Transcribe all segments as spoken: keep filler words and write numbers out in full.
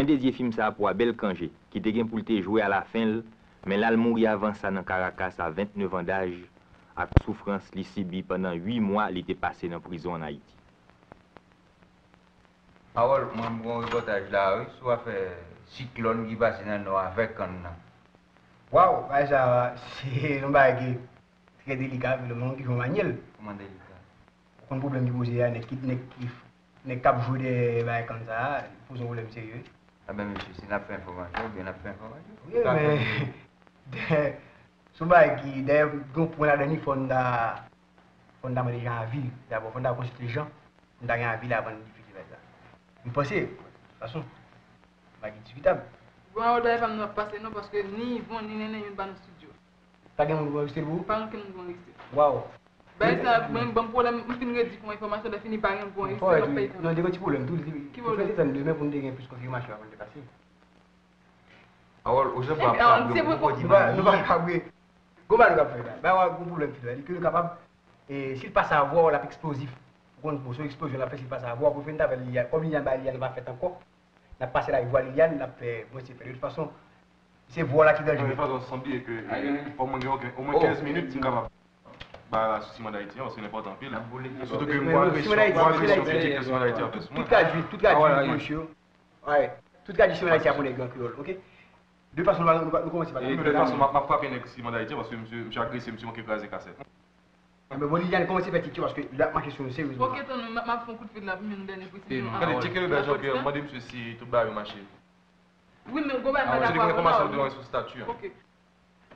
Mwen dedye fim sa a pou Abel Cange, ki te gen pou l te jwe alafen l, men l al mouri avan sa nan Caracas a vennèf an daj, ak soufrans li sibi pandan uit mwa li te pase nan prizon ann Ayiti. Harold, mwen m gen yon repòtaj la wi, sou afè siklòn ki pase nan nò avèk kann nan. Waw, bagay sa a, se yon bagay ki trè delika, men ki jan w manye l. Kòman delika? Ou konn pwoblèm ki poze a, nèg ki, nèg ki, nèg k ap jwe dèyè bagay kann sa a, li poze yon pwoblèm serye. Enben mesye, si n ap fè enfòmasyon, ebyen n ap fè enfòmasyon. Wi, men, se yon bagay ki, dayè, gen yon pwen ladan li, fò n ta, fò n ta mande jan avi l. Dabò, fò n ta konsilte jan pou n ta gen avi l avan n difize bagay sa. M panse, fason, bagay ki diskitab. Bon, Harold, bagay pa m nan ap pase non, paske ni Yvon, ni Nene, youn pa nan estidyo. Pa gen moun pou anrejistre l pou ou? Pa gen okenn moun pou anrejistre. Waw. Bagay sa mwen ban m pwoblèm, m fin redi pou enfòmasyon, lè fini pa gen bon enfòmasyon, m ap peye kanmenm. Non, te gen ti pwoblèm tou, li te fè te tann demen pou n te gen plis konfimasyon avan n te pase. Harold, ou jan pa ap kabre, ou poko di m anyen. Nou pa kabre. Gon bagay nou k ap fè la. Bagay w ap gon pwoblèm fil la, li ke nou kapab, si l pase a vwa w l ap eksplozif. Ou konn bon, se yon eksplozyon l ap fè si l pase a vwa w, pou fè n t avè l, kòm li an ba li an pa fèt ankò. N ap pase la vwa Liliane, n ap fè mwen se pè. De tout fason, se vwa w la ki danje. De tout fason, san bliye ke fò mwen gen omwen kenz minit si m kapab bay la sou Simon Dayiti an, paske l enpòtan anpil. Sitou ke m pran presyon, m pran presyon ki tcheke Simon Dayiti an fès mwen. Tout ka jwi, tout ka jwi pou mesye yo. Tout ka jwi Simon Dayiti a pou nèg yo an kreyòl, oke? De tout fason, nou kòmanse pa la. De tout fason, m ap frape nèg Simon Dayiti an, paske misye agrese, misye manke kraze kasèt. Enben bon, Liliane kòmanse fè tit yo paske l ap mache sou nou seryezman. Ok, tann m ap fè yon kout fil la pou m jwenn yon dènye presizyon. Tande, tcheke Bèl Jean Pierre, mande misye si tout bagay yo mache. Wi, men gon bagay m pa dakò avè w. Mwen se enfòmasyon m te jwenn sou estati a. Ok.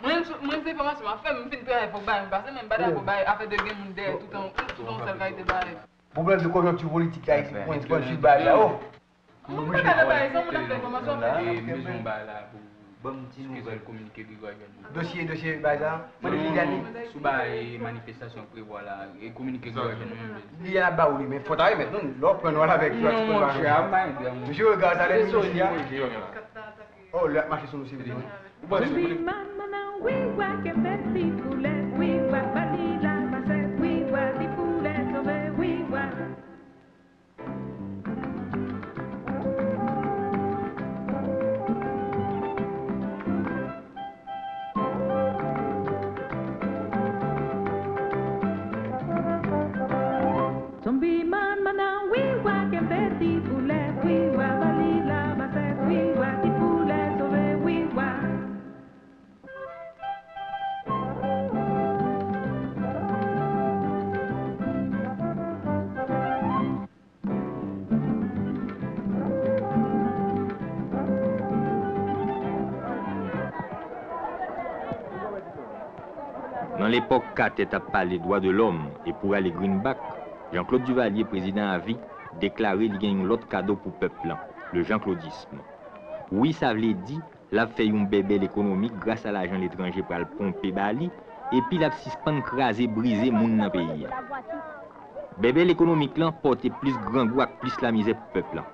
Mwen, mwen se enfòmasyon m ap fè, m fin travay fòk bagay m pase, men m pa dakò bagay afè de gen moun dèyè toutan, toutan yon sèl kalite bagay. Pwoblèm de konjonkti politik la, se pwen, pwen sud bagay la, oh. Mwen pa ka nan bagay sa, moun ap fè enfòmasyon ap fè. Mezon bay la pou ban m ti nouvèl kominike Gregwa jwenn nou. Dosye, dosye bay sa, mande Liliane. Sou bay manifestasyon k prevwa la, e kominike Gregwa jwenn nou menm. Liliane ap ba ou li, men fò ta remèt nou, lè w pran nou al avèk yo a ti konn ba nou. Non monchè, ap bay de a monchè. Mesye Gregwa sa lè nou mesye a. Oh, lè ap mache sou nou se vre wi. Ou panse. Nan lepòk Katè t ap pale dwa de lòm e pou rale grinbak, Jean Claude Duvalier, prezidan a vi, deklare li gen yon lòt kado pou pèp lan, le janklodism. Wi, sa vle di, l ap fè yon bèbè lekonomik gras a lajan letranje pral ponpe ba li, epi l ap sispann kraze brize moun nan peyi a. Bèbè lekonomik lan pòte plis grangou ak plis lamizè pou pèp lan.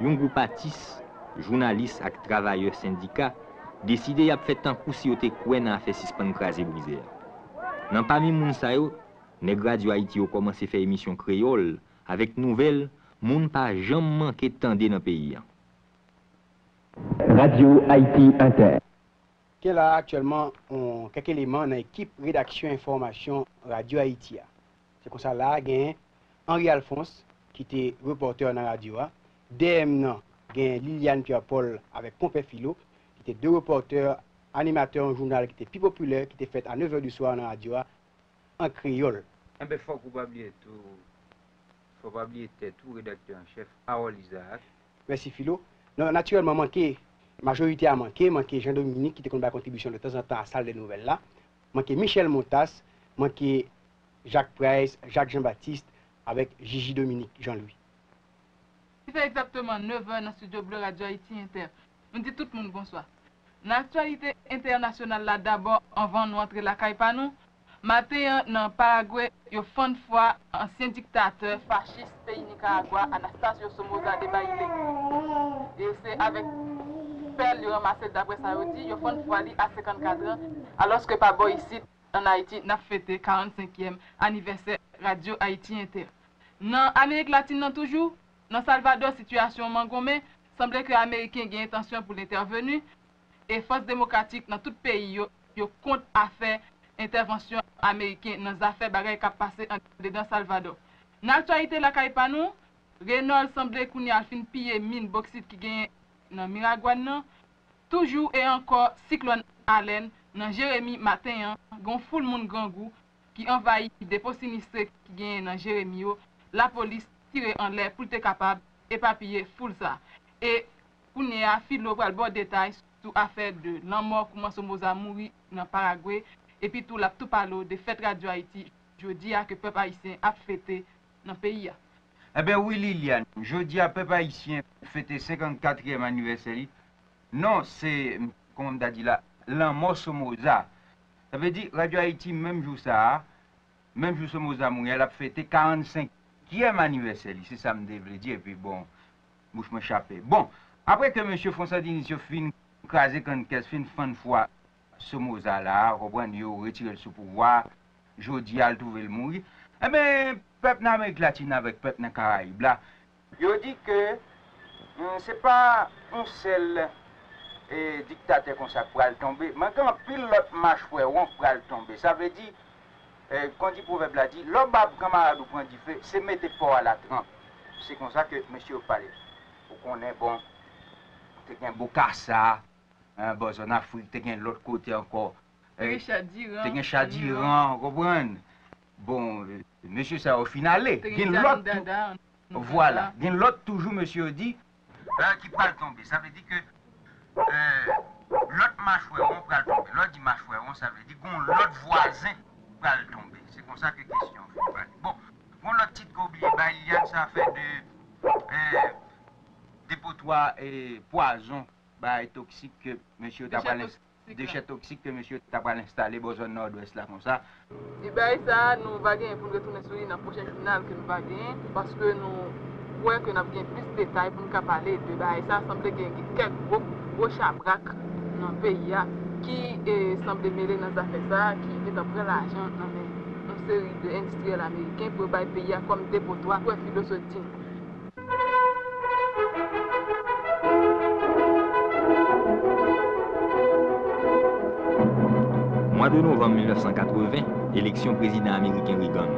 Yon gwoup atis, jounalis ak travayè sendika deside y ap fè tankou si yo te kwè nan afè sispann kraze brize a. Nan pami moun sa yo, nèg Radyo Ayiti yo kòmanse fè emisyon kreyòl avèk nouvèl moun pa janm manke tande nan peyi a. Radyo Ayiti Entè. Gen la a aktyèlman yon kèk eleman nan ekip redaksyon enfòmasyon Radyo Ayiti a. Se konsa la a genyen Henri Alphonse ki te repòtè nan radyo a. Dèyè m nan genyen Liliane Pierre Paul avèk Konpè Filo ki te de repòtè, animatè yon jounal ki te pi popilè ki te fèt a nevè di swa nan radyo a an kreyòl. Enben fòk ou pa bliye tou, fòk ou pa bliye tèt ou, redaktè an chèf Harold Isaac. Mèsi Filo. Non, natirèlman manke, majorite a manke, manke Jean Dominique ki te konn bay kontribisyon de tanzantan a sal de nouvèl la, manke Michel Montas, manke Jacques Price, Jacques Jean Baptiste avèk Jiji Dominique Jean Louis. Li fè egzakteman nevè nan estidyo ble Radyo Ayiti Entè. Nou di tout moun bonswa. Nan aktyalite entènasyonal la dabò anvan nou antre lakay pa nou, maten an nan Paragwe, yo fann fwa ansyen diktatè fachis peyi Nikaragwa, Anastasio Somoza Debayle. E se avèk pèl yo ranmase l, daprè sa yo di, yo fann fwa li a senkannkat an, alòske pa bò isit, ann Ayiti, n ap fete karannsenkyèm anivèsè Radyo Ayiti Entè. Nan Amerik Latin nan toujou, nan Salvadò, sitiyasyon an mangonmen, sanble ke Ameriken gen entansyon pou l entèveni, e fòs demokratik nan tout peyi yo, yo kont afè entèvansyon Ameriken nan zafè bagay k ap pase andedan Salvadò. Nan aktyalite lakay pa nou, Reynòl sanble kounye a l fin piye min boksit ki genyen nan Miragwàn nan. Toujou e ankò, siklòn Alèn nan Jeremi maten an, gen yon foul moun grangou ki anvayi depo sinistre ki genyen nan Jeremi yo, lapolis tire anlè pou l te kapab epapiye foul sa. E kounye a, Filo pral ba w detay sou afè de lanmò, kòman Somoza mouri nan Paragwe, epi tou l ap tou pale w de fèt Radyo Ayiti jodi a ke pèp ayisyen ap fete nan peyi a. Eben wi, Liliane, jodi a pèp ayisyen fete senkannkatriyèm anivèsè li. Non, se, kòman m ta di la, lanmò Somoza. Sa vle di, Radyo Ayiti, menm jou sa a, menm jou Somoza mouri a, l ap fete karannsenkyèm anivèsè li. Se sa m te vle di, epi bon, bouch mwen chape. Bon, apre ke mesye Fwon Sandinis yo fin kraze kannkès, fin fann fwa Somoza la, w konprann, yo retire l sou pouvwa, jodi a, l twouve l mouri. Enben, pèp nan Amerik Latin avèk pèp nan Karayib la, yo di ke, hmm, se pa yon sèl, e, diktatè konsa k pral tonbe, men gen anpil lòt machwè won k pral tonbe. Sa vle di, e, kon di pwovèb la di, lè w ba kanmarad ou pran dife, se mete pa w a la tranp. Se konsa ke mesye yo pale. Ou konnen, bon, te gen Bokasa, hein, bò zòn Afrik, te gen lòt kote ankò. E, Richard Durand, te gen Richard Durand, w konprann? Bon, e, mesye sa yo fin ale. Te gen Gen Charlie lòt tou-, Dada, vwala. Gen lòt toujou, mesye yo di, e, ki pral tonbe. Sa vle di ke, e, lòt machwè won pral tonbe. Lè w di machwè won, sa vle di gen yon lòt vwazen pral tonbe. Se konsa ke kesyon an fin pale. Bon, gen yon lòt tit ke w bliye bay Liliane, se afè de, e, depotwa, e, pwazon, bagay toksik ke mesye yo ta pral ins-, dechè toksik ke mesye yo ta pral enstale bò zòn Nòdwès la konsa. E bagay sa a, nou va genyen pou n retounen sou li nan pwochen jounal ke nou va genyen, paske nou kwè ke n ap gen plis detay pou n ka pale de bagay sa a. Sanble gen, gen kèk gwo, gwo chabrak nan peyi a ki, e, sanble mele nan zafè sa a, ki gentan pran lajan nan men yon seri de endistriyèl ameriken pou yo bay peyi a kòm depotwa. Kwè Filo sot di nou. Mwa de novanm mil nèf san katreven, eleksyon prezidan ameriken Reagan.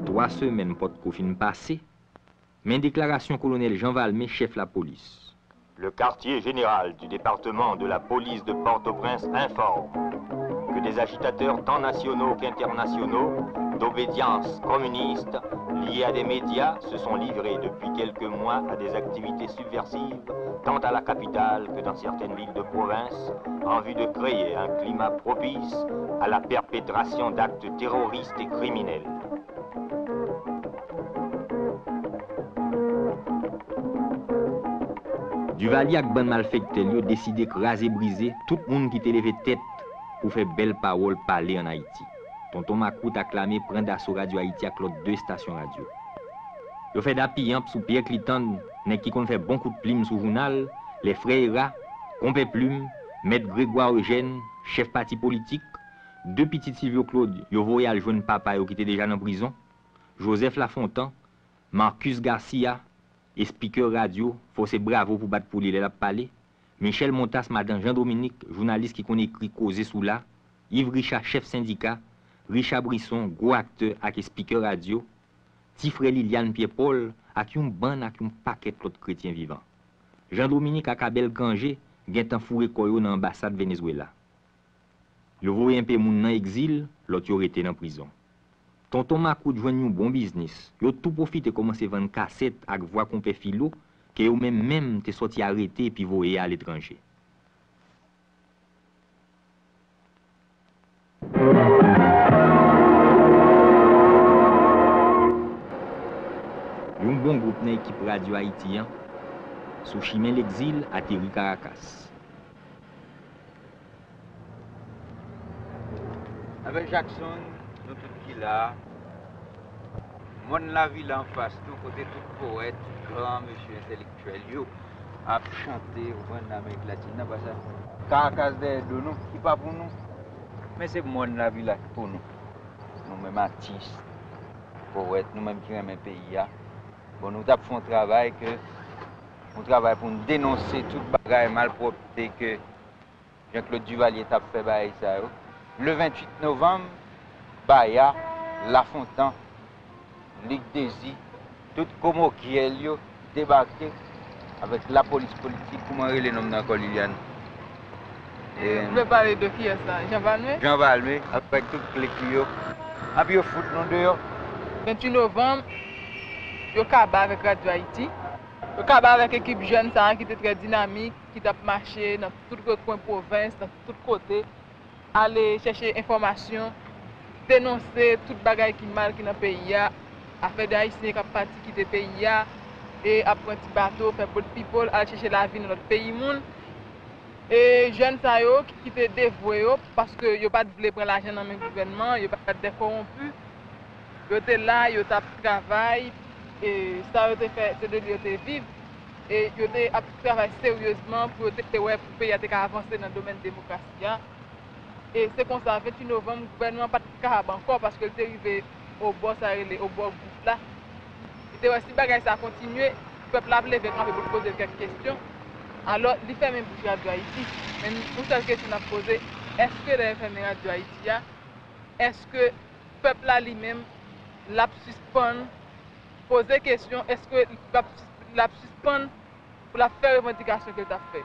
Twa semèn potko fin pase, men deklarasyon kolonèl Jean Valmé, chèf lapolis. Le quartier général du département de la police de Port-au-Prince informe que des agitateurs tant nationaux qu'internationaux, d'obédience communiste, liés à des médias, se sont livrés depuis quelques mois à des activités subversives, tant à la capitale que dans certaines villes de province, en vue de créer un climat propice à la perpétration d'actes terroristes et criminels. Duvalier ak bann malfektè l yo deside kraze brize tout moun ki te leve tèt pou fè bèl pawòl pale ann Ayiti. Tonton Makout ak lame pran daso Radyo Ayiti ak lòt de estasyon radyo. Yo fè dappiyanp sou Pyè Klitann, nèg ki konn fè bon kout plim sou jounal, lè Frè Era, Konpè Plim, Mèt Gregwa Ejèn, chèf pati politik, de pitit Silvyo Klod yo voye al jwenn papa yo ki te deja nan prizon, Jozèf Lafontan, Marcus Garcia, espikè radyo, fò se bravo pou bat pou li lè l ap pale, Michèl Montas, madan Jan Dominik, jounalis ki konn ekri koze sou la, Iv Richa, chèf sendika, Richa Brison, gwo aktè ak espikè radyo, ti frè Liliane, Pyè Pòl, ak yon bann ak yon pakèt lòt kretyen vivan. Jan Dominik ak Abèl Granje gentan foure kò yo nan anbasad Venezwela. Yo voye enpe moun nan egzil, lòt yo rete nan prizon. Tonton Makout jwenn yon bon biznis. Yo tou pwofite kòmanse vann kasèt ak vwa Konpè Filo, ke yo menm menm te sòti arete epi voye aletranje. Yon bon gwoup nan ekip Radyo Ayiti an, sou chimen legzil, ateri Karakas. Avèk Jackson, nou tout ki la. Mòn Lavila anfas nou, kote tout powèt, gran mesye entèlektyèl yo ap chante, ou konprann, nan Amerik Latin nan, pa sa? Karakas dèyè do nou, ki pa pou nou. Men se Mòn Lavila ki pou nou. Nou menm atis, powèt, nou menm ki renmen peyi a. Bon, nou t ap fè yon travay ke, yon travay pou n denonse tout bagay malpwòpte ke Jean Claude Duvalier t ap fè bagay sa yo. Le venntuit novanm, Baya, Lafontan, Lig Dezi, tout komokyèl yo debake avèk lapolis politik, kouman rele nonm nan ankò, Liliane? E, Ou vle pale de kiyès la? Jean Valme? Jean Valme, avèk tout klik li yo. Epi yo fout nou deyò. Venntuit novanm, yo kaba avèk Radyo Ayiti. Yo kaba avèk ekip jèn sa a ki te trè dinamik, ki t ap mache nan tout rekwen pwovens, nan tout kote, ale chèche enfòmasyon, denonse tout bagay ki mal ki nan peyi a, afè de Ayisyen k ap pati kite peyi a, e ap pran ti bato, fè boat people, al chèche lavi nan lòt peyi moun. E jèn sa yo ki, ki te devwe yo, paske yo pa t vle pran lajan nan men gouvènman, yo pa t dè kòwonpi, yo te la, yo t ap travay, e sa yo te fè, se de li yo te viv, e yo te ap travay seryezman pou yo te wè pou peyi a te ka avanse nan domèn demokrasi a. E se konsa, venntuit novanm, gouvènman an pa t kapab ankò, paske l te rive obò sa rele, obò gouf la. Li te wè si bagay sa kontinye, pèp la ap leve kanpe pou l poze l kèk kesyon. Alò, li fèmen bouch Radyo Ayiti. Men yon sèl kesyon n ap poze, èske lè yo fèmen Radyo Ayiti a, èske pèp la li menm, l ap sispann poze kesyon, èske l ap, l ap sispann pou l ap fè revandikasyon ke l t ap fè?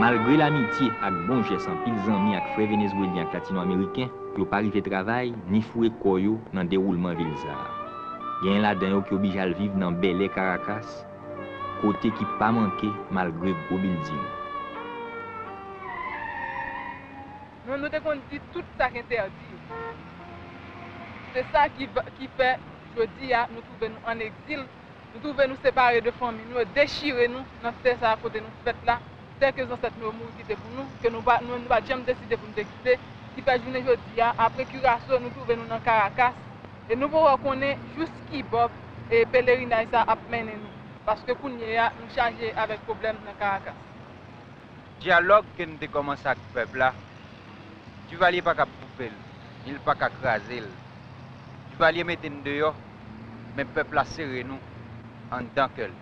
Malgre lamitye ak bon jès anpil zanmi ak frè venezwelyen ak latino-ameriken, yo pa rive travay ni foure kò yo nan dewoulman vil sa a. Genyen ladan yo ki oblije al viv nan bèlè Karakas, kote ki pa manke malgre gwo bilding. Nou, nou te konn di tout sa k entèdi. Se sa ki, ki fè, jodi a, nou twouve nou ann egzil, nou twouve nou separe de fanmi nou, yo dechire nou nan tè sa a kote nou fèt la, tè ke zansèt nou yo mouri kite pou nou, ke nou pa, nou, nou pa t janm deside pou nou te kite, ki fè jounen jodi a, apre Kiraso, nou twouve nou nan Karakas, e nou poko konnen jis ki bò, e, pelerinaj sa ap mennen nou, paske kounye a, nou chaje avèk pwoblèm nan Karakas. Dyalòg ke n te kòmanse ak pèp la, Duvalier pa ka koupe l, ni l pa ka kraze l. Duvalier mete n deyò, men pèp la sere nou anndan kè l.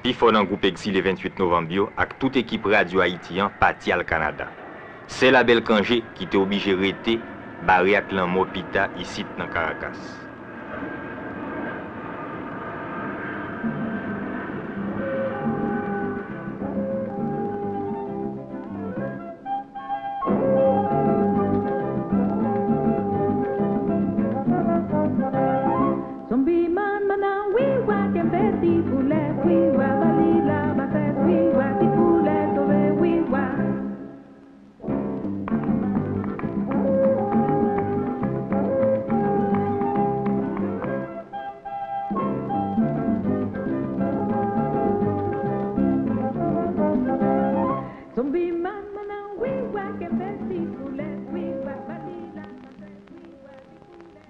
Pifò nan gwoup egzile venntuit novanm yo ak tout ekip Radyo Ayiti an pati al Kanada. Sèl Abel Cange ki te oblije rete, bare ak lanmò pita isit nan Karakas. Zombiman, mannan, wiwa, kenbe ti koulè, wiwa, ba li la, ba fè, wiwa, ti koulè, sove, wiwa. Zombiman, mannan, wiwa, kenbe ti koulè, wiwa, ba li la, ba fè, wiwa, ti koulè.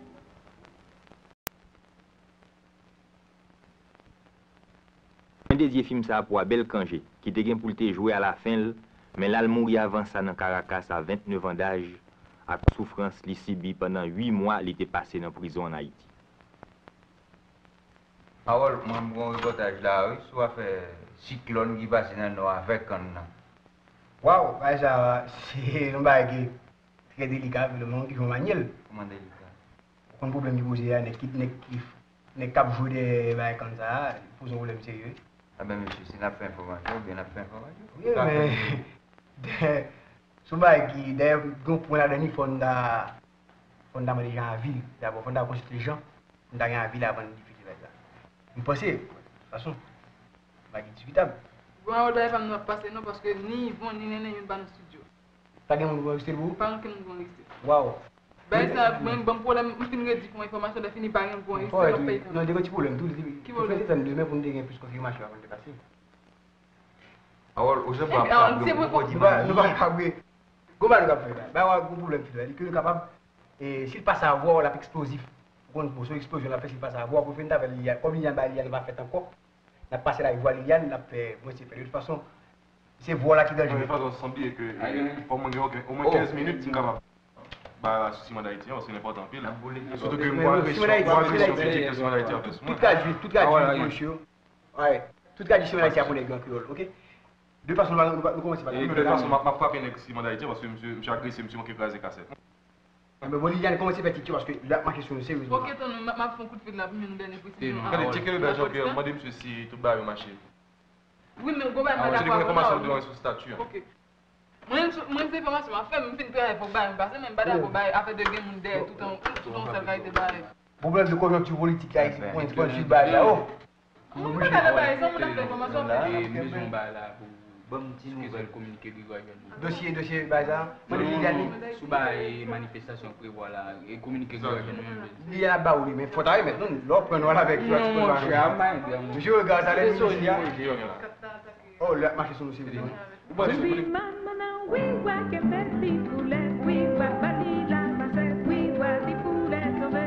Mwen dedye fim sa a pou Abel Cange, ki te gen pou l te jwe alafen l, men l al mouri avan sa nan Karakas a vennnev an daj, ak soufrans li sibi pandan uit mwa li te pase nan prizon ann Ayiti. Harold, mwen, m gen yon repòtaj la, wi, sou afè siklòn ki pase nan nò avèk kann nan. Waw, bagay sa a, se yon bagay ki trè delika, men ki jan w manye l. Kòman delika? Ou konn pwoblèm ki poze a, nèg ki, nèg ki, nèg k ap jwe dèyè bagay kann sa a, li poze yon pwoblèm serye. Enben, mesye, si n ap fè enfòmasyon, oubyen n ap fè enfòmasyon. Wi, men, se yon bagay ki, dayè, gen yon pwen ladan li, fò n ta, fò n ta mande jan avi l. Dabò, fò n ta konsilte jan pou n ta gen avi l avan n difize bagay la. M panse, de tout fason, bagay ki diskitab. Bon, Harold, bagay pa m nan ap pase non, paske ni Yvon, ni Nene, youn pa nan estidyo. Pa gen moun pou anrejistre l pou ou? Pa gen okenn moun pou anrejistre. Waw. Bagay sa, mwen, ban m pwoblèm, m fin redi pou enfòmasyon, lè fini pa gen moun pou anrejistre, m ap peye. Non, gen yon ti pwoblèm tou, li, li fè desann demen pou n te gen plis konfimasyon avan n te pase. Harold, ou janm ap ka vre pou kòdi manmi. Nou pa, nou pa ka vre. Gon bagay nou k ap fè la. Bagay w ap gon pwoblèm fil la. Li ke nou kapab, e, si l pase avè w, l ap eksplozif. Bon, bon, se eksplozyon l ap fè, si l pase avè w, apre fin ta fè Liliane. Kòm Liliane ba Liliane pa fèt ankò, n ap pase la vwa Liliane, n ap fè mwen se fè. De tout fason, se vwa la ki danje. De tout fason, san bliye ke fò mwen gen omwen kenz minit, si m kapab ba sou Simon Dayiti an, paske l enpòtan anpil. Sitou ke m wè agresyon, m wè agresyon fizik ke Simon Dayiti an fè sou mwen. Tout ka jwi, tout ka jwi pou mesye yo. Wi. Tout ka jwi Simon Dayiti a pou nèg yo an kreyòl, oke? De fason, nou, nou, nou kòmanse pa la. De fason, m ap, m ap frape nèg Simon Dayiti an, paske misye, misye agrese, misye manke kraze kasèt. Enben, bon, Liliane, kòmanse fè tit yo, paske lè ap mache sou nou seryezman. Ok, tann, m ap, m ap fè yon kout fil la pou m jwenn yon dènye presizyon. Gade, tcheke Lubert Jean-Pierre, mande misye si tout bagay yo mache. Wi, men gwo bagay m pa dakò avè w. Mwen se enfòmasyon m te wè sou stati an. Ok. Mwen, mwen se enfòmasyon m ap fè, m fin travay pou bagay m pase, men m pa dakò bagay afè de gen moun dèyè tout an, tout an sèl kalite bagay. Pwoblèm de konjonkti politik Ayiti, pwen, pwen sud bagay la, oh. Moun pa ka nan bagay sa, moun ap fè enfòmasyon, ap fè. E bezwen bagay la pou ban m ti nouvèl kominike Gregwa jwenn nou. Dosye, dosye bagay sa, mande Liliane. Sou bagay manifestasyon k prevwa la, e kominike Gregwa jwenn nou menm. Liliane ap ba ou li, men fò ta remèt nou, lè w pran nou al avèk yo, ti pran nou. Non, monchè, ap bay, monchè. Mesye, regarde ça, les ministres, hein. Oh, lè ap mache sou nou, se vre. Ou panse? Zombie man, man, nan wiwa, kenbe ti poulèt, wiwa, ba li la masèt, wiwa, ti poulèt sove,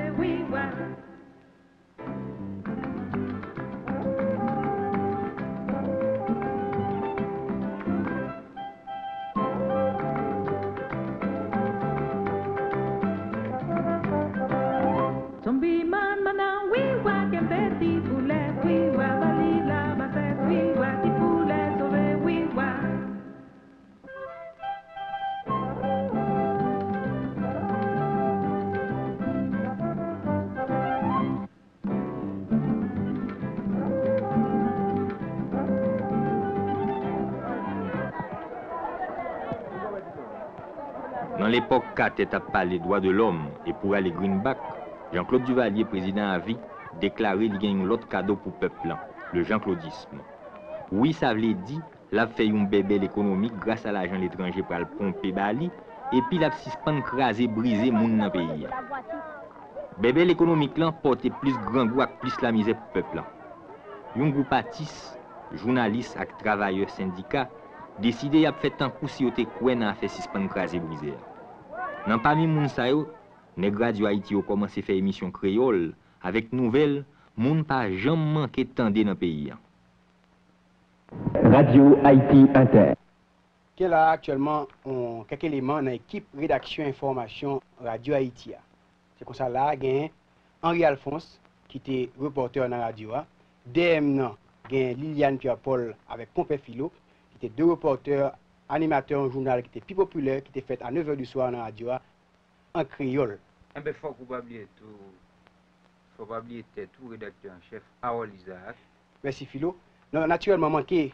wiwa. Nan lepòk Katè t ap pale dwa de lòm e pou rale greenback, Jean-Claude Duvalier, prezidan avi, deklare li gen yon lòt kado pou pèp lan, le jeanclaudisme. Wi, sa vle di, l ap fè yon bèbè lekonomik gras a lajan letranje pral ponpe ba li, epi l ap sispann kraze brize moun nan peyi a. Bèbè lekonomik lan pòte plis grangou ak plis lamizè pou pèp lan. Yon gwoup atis, jounalis ak travayè sendika deside y ap fè tankou si yo te kwè nan afè sispann kraze brize a. Nan pami moun sa yo, nèg Radyo Ayiti yo kòmanse fè emisyon kreyòl avèk nouvèl moun pa janm manke tande nan peyi a. Radio Haïti Inter. Gen la aktyèlman yon, kèk eleman nan ekip redaksyon enfòmasyon Radyo Ayiti a. Se konsa la a gen Henri Alphonse, ki te repòtè nan radyo a. Dèyè m nan, gen Liliane Pierre Paul avèk Konpè Filo, ki te de repòtè, animatè yon jounal ki te pi popilè, ki te fèt a nèf è di swa nan radyo a, an kreyòl. Enben, fòk ou pa bliye tou, fòk pa bliye tèt ou, redaktè an chèf, Harold Isaac. Mèsi, Filo. Non, natirèlman, manke,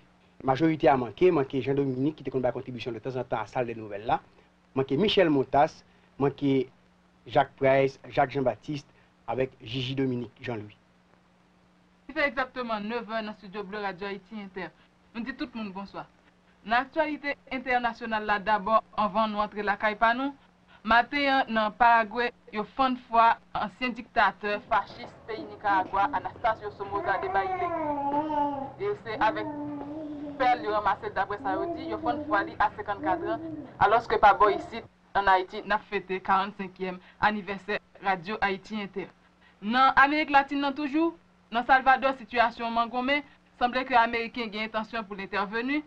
majorite a manke, manke Jean Dominique, ki te konn bay kontribisyon de tanzantan a sal de nouvèl la, manke Michel Montas, manke Jacques Price, Jacques Jean-Baptiste, avèk Gigi Dominique Jean-Louis. Li fè egzakteman nèf è nan estidyo ble Radyo Ayiti Entè. Nou di tout moun bonswa. Nan aktyalite entènasyonal la dabò, anvan nou antre lakay pa nou, maten an nan Paragwe, yo fann fwa ansyen diktatè fachis peyi Nikaragwa, Anastasio Somoza Debayle. E se avèk pèl yo ranmase, daprè sa yo di, yo fann fwa li a senkannkat an, alòske pa bò isit, ann Ayiti, n ap fete karannsenkyèm anivèsè Radyo Ayiti Entè. Nan Amerik Latin nan toujou, nan Salvadò, sitiyasyon an mangonmen, sanble ke Ameriken gen entansyon pou l entèveni,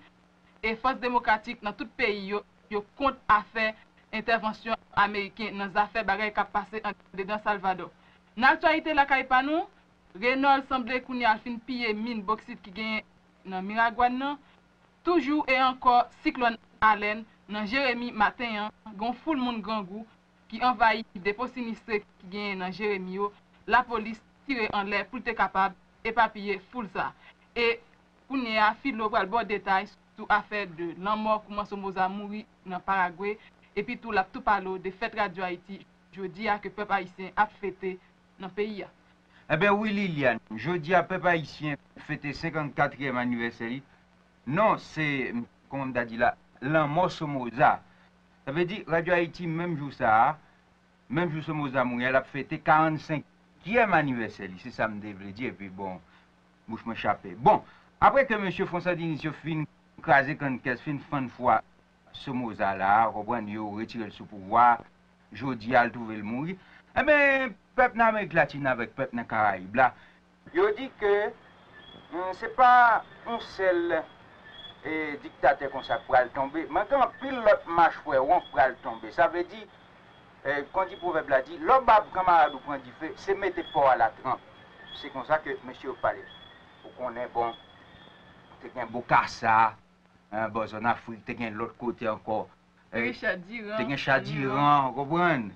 e fòs demokratik nan tout peyi yo, yo kont afè entèvansyon Ameriken nan zafè bagay k ap pase andedan Salvadò. Nan aktyalite lakay pa nou, Renòl sanble kounye a l fin piye min boksit ki genyen nan Miragwàn nan. Toujou e ankò, siklòn Alèn nan Jeremi maten an, gen yon foul moun grangou ki anvayi depo sinistre ki genyen nan Jeremi yo, lapolis tire anlè pou l te kapab epapiye foul sa. E kounye a, Filo pral ba w detay sou afè de lanmò, kouman Somoza mouri nan Paragwe, epi tou l ap tou pale w de fèt Radyo Ayiti jodi a ke pèp ayisyen ap fete nan peyi a. Enben wi, Liliane, jodi a pèp ayisyen fete senkannkatriyèm anivèsè li. Non, se, kòman m ta di la, lanmò Somoza. Sa vle di, Radyo Ayiti, menm jou sa a, menm jou Somoza mouri a, l ap fete karannsenkyèm anivèsè li. Se sa m te vle di, epi bon, bouch mwen chape. Bon, apre ke mesye Fwon Sandinis yo fin kraze kannkès, fin fann fwa Somoza la, ou konprann, yo retire l sou pouvwa, jodi a, l twouve l mouri. Enben, Pèp nan Amerik Latin avèk pèp nan Karayib la, yo di ke, hmm, se pa yon sèl, e, diktatè konsa k pral tonbe, men gen anpil lòt machwè won k pral tonbe. Sa vle di, e, kon di pwovèb la di, lè w ba kanmarad ou pran dife, se mete pa w a la tranp. Se konsa ke mesye yo pale. Ou konnen, bon, te gen Bokasa, hein, bò zòn Afrik, te gen lòt kote ankò. E, Richard Durand, te gen Richard Durand, w konprann?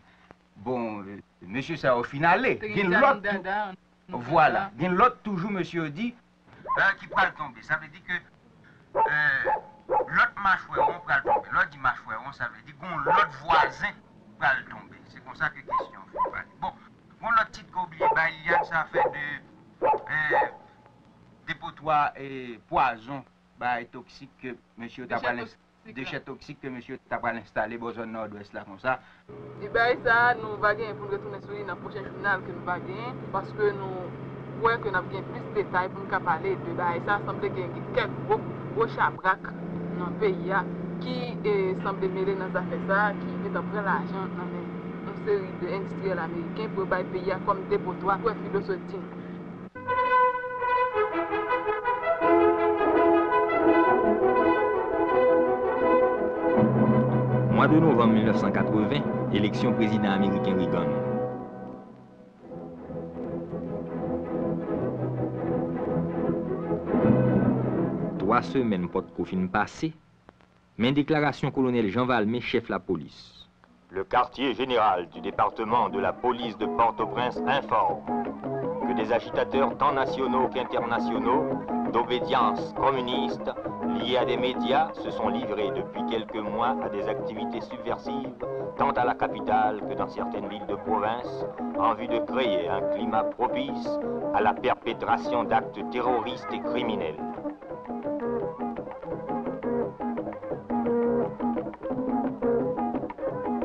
Bon, e, mesye sa yo fin ale. Te gen Gen lòt Dada, tou- Dada, Vwala. Gen lòt toujou, mesye yo di, e, ki pral tonbe. Sa vle di ke, e, lòt machwè won pral tonbe. Lè w di machwè won, sa vle di gen yon lòt vwazen pral tonbe. Se konsa ke kesyon an fin pale. Bon, gen yon lòt tit ke w bliye bay Liliane, sa fè de, e, depotwa, e, pwazon, bay toksik ke mesye yo ta pral ins- dechè toksik ke mesye yo ta pral enstale bò zòn Nòdwès la konsa. E bagay sa a, nou va genyen pou n retounen sou li nan pwochen jounal ke nou va genyen, paske nou kwè ke n ap gen plis detay pou n ka pale de bagay sa a. Sanble gen kèk gwo, gwo chabrak nan peyi a ki, e, sanble mele nan zafè sa a, ki gentan pran lajan nan men yon seri de endistriyèl ameriken pou yo bay peyi a kòm depotwa. Kwè Fido sot di n. Mwa de novanm mil nèf san katreven, eleksyon prezidan ameriken Reagan. Twa semèn potko fin pase, men deklarasyon kolonèl Jean Valmé, chèf lapolis. Le quartier général du département de la police de Port-au-Prince informe que des agitateurs tant nationaux qu'internationaux, d'obédience communiste, liés à des médias, se sont livrés depuis quelques mois à des activités subversives, tant à la capitale que dans certaines villes de province, en vue de créer un climat propice à la perpétration d'actes terroristes et criminels.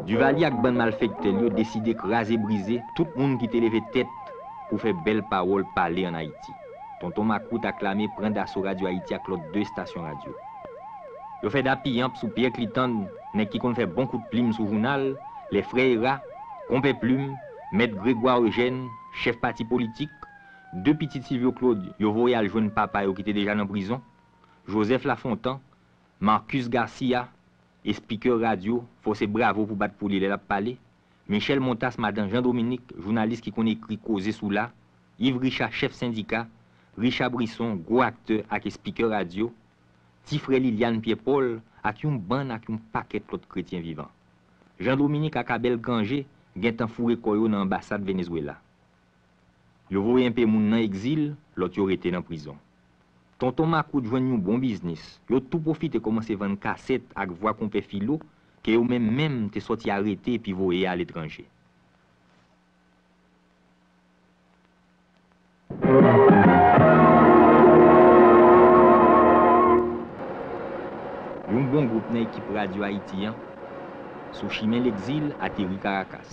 Duvalier ak bann malfektè l yo deside kraze brize tout moun ki te leve tèt pou fè bèl pawòl pale ann Ayiti. Tonton Makout ak lame pran daso Radyo Ayiti ak lòt de estasyon radyo. Yo fè dappiyanp sou Pyè Klitann, nèg ki konn fè bon kout plim sou jounal, lè Frè Era, Konpè Plim, Mèt Gregwa Ejèn, chèf pati politik, de pitit Silvyo Klod yo voye al jwenn papa yo ki te deja nan prizon, Jozèf Lafontan, Marcus Garcia, espikè radyo, fòse bravo pou bat pou li lè l ap pale, Michèl Montas, madan Jan Dominik, jounalis ki konn ekri koze sou la, Iv Richa, chèf sendika, Richa Brison, gwo aktè ak espikè radyo, ti frè Liliane, Pyè Pòl, ak yon bann ak yon pakèt lòt kretyen vivan. Jan Dominik ak Abèl Granje gentan foure kò yo nan anbasad Venezwela. Yo voye enpe moun nan egzil, lòt yo rete nan prizon. Tonton Makout jwenn yon bon biznis. Yo tou pwofite kòmanse vann kasèt ak vwa Konpè Filo, ke yo menm menm te sòti arete epi voye aletranje. Yon bon gwoup nan ekip Radyo Ayiti an, sou chimen legzil, ateri Karakas.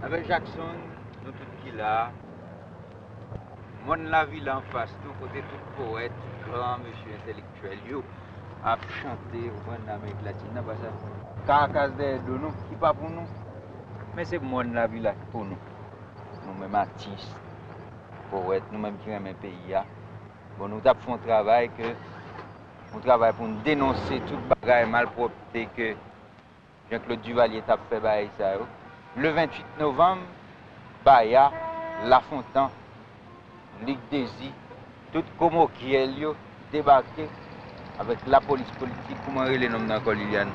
Avèk Jackson, nou tout ki la a. Mòn Lavila anfas nou, kote tout powèt, gran mesye entèlektyèl yo ap chante, ou konprann, nan Amerik Latin nan, paske Karakas dèyè do nou, ki pa pou nou. Men se mòn Lavila ki pou nou. Nou menm atis, powèt, nou menm ki renmen peyi a. Bon, nou t ap fè yon travay ke, yon travay pou n denonse tout bagay malpwòpte ke Jean Claude Duvalier t ap fè bagay sa yo. Le venntuit novanm, Baya, Lafontan, Lig Dezi, tout komokyèl yo debake avèk lapolis politik, kouman rele nonm nan ankò, Liliane?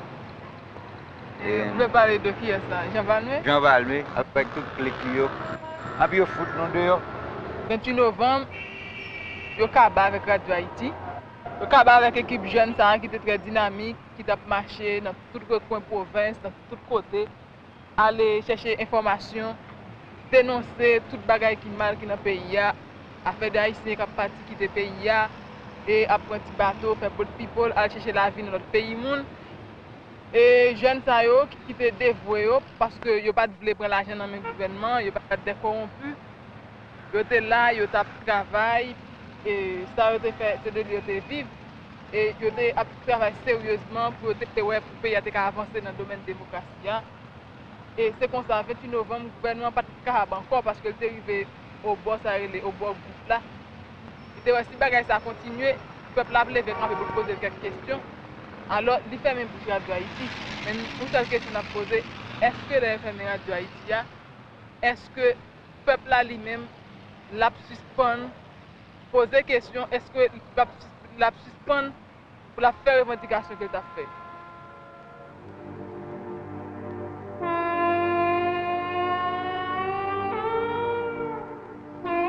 E, ou vle pale de kiyès la? Jean Valmé? Jean Valmé, avèk tout klik li yo. Epi yo fout nou deyò. Venntuit novanm, yo kaba avèk Radyo Ayiti. Yo kaba avèk ekip jèn sa a ki te trè dinamik, ki t ap mache nan tout rekwen pwovens, nan tout kote, ale chèche enfòmasyon, denonse tout bagay ki mal ki nan peyi a, afè de Ayisyen k ap pati kite peyi a, e ap pran ti bato, fè boat people, al chèche lavi nan lòt peyi moun. E jèn sa yo ki, ki te devwe yo, paske yo pa t vle pran lajan nan men gouvènman, yo pa t dè kowonpi, yo te la, yo t ap travay, e sa yo te fè, se de li yo te viv. e yo te ap travay seryezman pou yo te, te wè pou peyi a te ka avanse nan domèn demokrasi a. E se konsa, venntuit novanm, gouvènman an pa t kapab ankò paske l te rive obò sa rele, obò gout la. Li te wè si bagay sa kontinye, pèp la ap leve kanpe pou l poze l kèk kesyon. Alò, li fèmen bouch Radyo Ayiti. Men yon sèl kesyon n ap poze, èske lè yo fèmen Radyo Ayiti a, èske pèp la li menm, l ap sispann poze kesyon, èske l ap, l ap sispann pou l ap fè revandikasyon ke l t ap fè?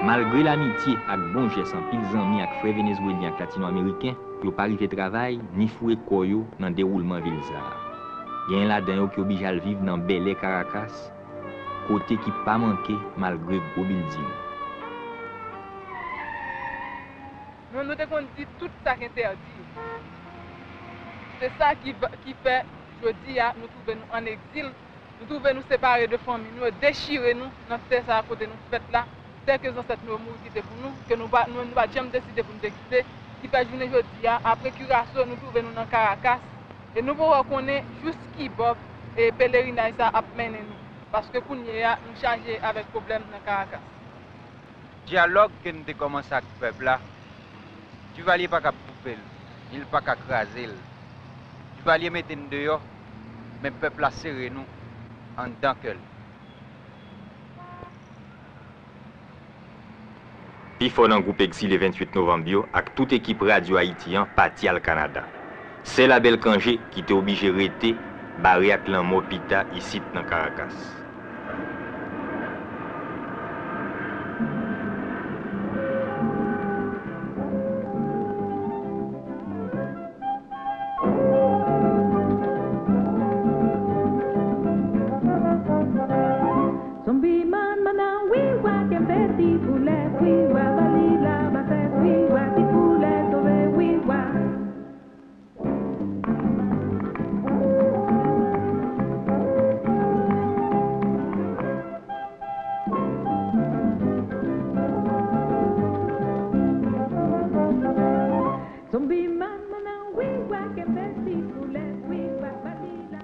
Malgre lamitye ak bon jès anpil zanmi ak frè venezwelyen ak latino-ameriken, yo pa rive travay ni foure kò yo nan dewoulman vil sa a. Genyen ladan yo ki oblije al viv nan bèlè Karakas, kote ki pa manke malgre gwo bilding. Nou, nou te konn di tout sa k entèdi. Se sa ki, ki fè, jodi a, nou twouve nou ann egzil, nou twouve nou separe de fanmi nou, yo dechire nou nan tè sa a kote nou fèt la, tè ke zansèt nou yo mouri kite pou nou, ke nou pa, nou, nou pa t janm deside pou nou te kite, ki fè jounen jodi a, apre Kiraso, nou twouve nou nan Karakas, e nou poko konnen jous ki bò e pelerinaj sa ap mennen nou, paske kounye a, nou chaje avèk pwoblèm nan Karakas. Dyalòg ke n te kòmanse ak pèp la, Divalye pa kab koupe l, ni l pa ka kraze l. Divalye mete n deyò, men pèp la sere nou anndan kè l. Pifò nan gwoup egzile venntuit novanm yo ak tout ekip Radyo Ayiti an pati al Kanada. Sèl Abèl Kanje ki te oblije rete, bare ak lanmò pita isit nan Karakas. Zombiman, mananwiwa, kenbe ti poulèt, wiwa, ba li la, ba fèt, wiwa, ti poulèt sove, wiwa. Zombiman, mananwiwa, kenbe ti poulèt, wiwa, ba li la.